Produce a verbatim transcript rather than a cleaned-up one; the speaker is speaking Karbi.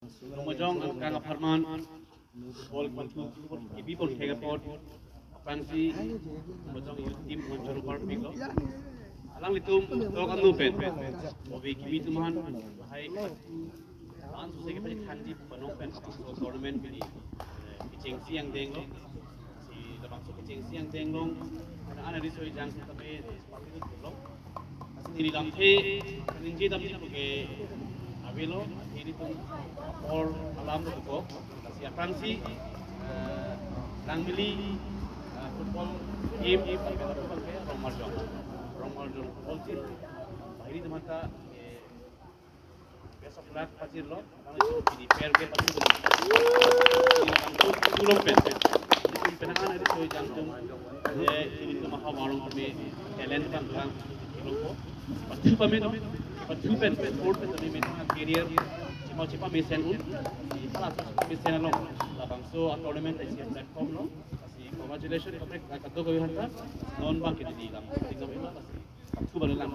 Rongmajong angkang apharman, ball kipathu, kipipon thek apot, aphrangsi Rongmajong youth team konchoro parpiklo. Alanglitum tok anu pen, obi kimi atum aphan, lahai, an suse kepathanji panong pen, so tournament pini, eh, kechengsi angdenglo. Si labangso kechengsi angdeng along, ana ana riso ejang tame, party tu lo. Lasi neli lamthe ningje damji puke avelo, nelitum apor alam dokok. Lasi aphrangsi, eh, Langmili, eh, football team, Rongmajong, Rongmajong football team. Bahiri teman ta, eh, best of luck pajirlo, nang itu pini fair game pajirlo. Ini nang itu, itu lo pen. Itu penangan itu so jangtung. Eh, ini itu maha warung kami talent bang bang. Itu lo ko. Pathu pame no, pathu pen, sport pen tame mena career, chima chima mesen un. Ipala chima mesen along. Labangso a tournament isi platform lo. Lasi congratulations kami kado kami hanta. Non bang ke di lam. Tinggal ipala lasi. Pathu bang lang.